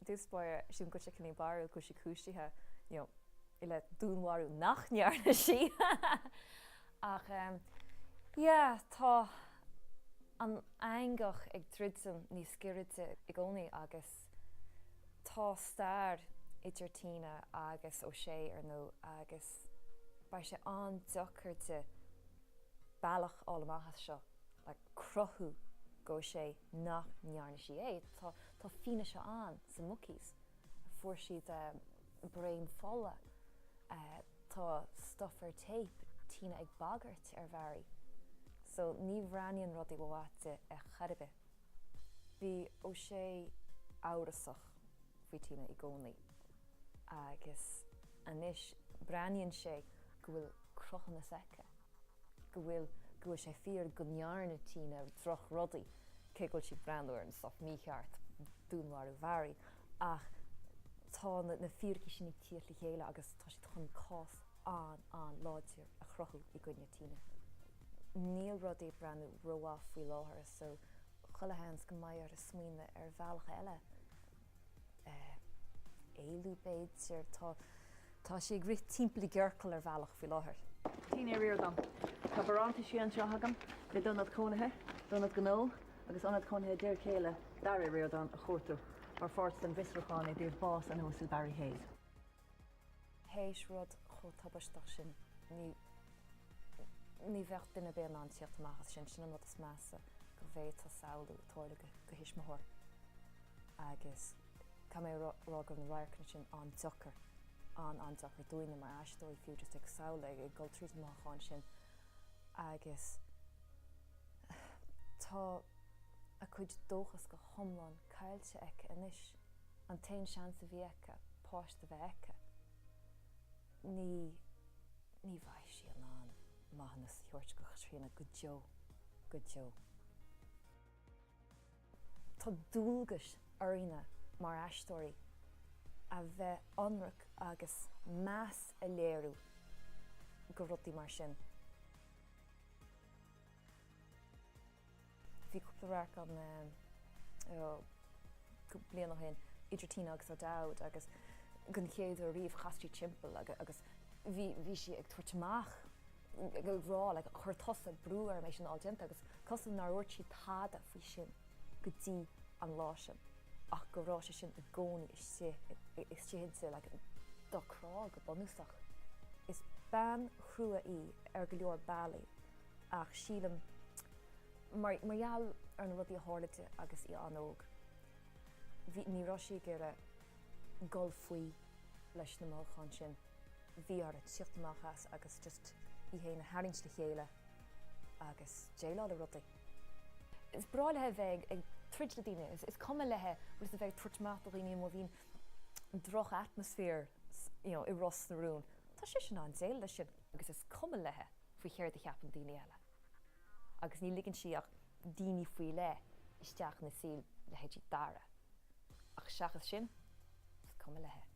dtús báire, sílim go bhfuil sé cineál barrúil go bhfuil sí cúisithe, you know, i leith dúnmharú nach ndearna sí. Ach yeah, tá an eangach ag druidim níos giorra di i gcónaí agus tá stair idir Tina agus O'Shea, ar ndóigh, agus beidh sé an-deacair di bealach a fháil amach as seo, like cruthú d'O'Shea nach ndearna sí é. Tá tá fianaise ann sa mBookies. Fuair siad braon fola. Tá stuff ar tape, Tina ag bagairt ar Bharry. So ní bhreathnaíonn rudaí rómhaith di ar chor ar bith. Bhí O'Shea amhrasach faoi Tina i gcónaí agus anois breathnaíonn sé go bhfuil cruthúnas aici. go bhfuil, go bhfuil sé fíor go ndearna Tina drochrudaí, cé go bhfuil sí ag breathnú ar an stuff mícheart, dúnmharú Bharry, ach tá na fíricí sin ag tíocht le chéile agus tá siad chun cás an-an-láidir a chruthú i gcoinne Tina. Níl rudaí ag breathnú rómhaith faoi láthair so chuile sheans go mbeidh uirthi smaoineamh ar bhealach eile. éalú b'fhéidir. Tá, tá sí ag rith timpeall i gciorcal ar bhealach faoi láthair. Tina Riordan. Tá barántaisí anseo agam le d'ionad cónaithe, d'ionad gnó agus ionad cónaithe d'fhear céile Barry Riordan a chuartú mar pháirt den bhfiosrúchán i dtaobh bás an Uasail Barry Hayes. Théis rud chomh tubaisteach sin, ní, ní bheadh duine ar bith in ann tíocht amach as sin. Sin an rud is measa go bhféadfá samhlú tarlú do thuismitheoir. Agus caithfidh mé a rá go raibh na radharcanna sin an-deacair, an-an-deacair dúinne mar aisteoirí fiú, just ag samhlú, ag dul tríd na mothúcháin sin. Agus tá a cuid dóchas go hiomlán caillte aici anois. An t-aon seans a bhí aici páiste a bheith aici, ní, ní bheidh sí in ann maithiúnas a thabhairt do Chaitríona go deo, go deo. Tá dualgas orainne mar aisteoirí a bheith ionraic agus meas a léiriú do rudaí mar sin. Bhí cúpla radharc ann bliain ó shin idir Tina agus O'Dowd agus den chéad uair riamh chas sí timpeall agus bhí bhí sí ag tabhairt amach ag rá like chuir tusa brú orm é sin a fháil déanta agus cosúil nár dhúirt sí tada faoi sin go dtí an lá sin ach go raibh sé sin i gcónaí istigh istigh inti like dá crá go bunúsach. Is bean chrua í ar go leor bealaí ach sílim mar mar gheall ar na rudaí a tharla di agus í an-óg bhí ní raibh sí ag iarraidh dul faoi leis na mothúcháin sin. Bhí uirthi tíocht amach as agus just í féin a tharraingt le chéile agus déileáil le rudaí. Is breá léi a bheith ag troid le daoine, is cuma léi bhfuil a bheith ag tabhairt amach do dhaoine má bhíonn droch-atmaisféar you know i Ros na Rún. Tá sise in ann déileáil leis sin agus is cuma léi faoi chéard a cheapann daoine eile. Agus ní ligeann sí ach daoine faoi leith isteach ina saol, leithéidí Dara. Ach seachas sin, is cuma léi.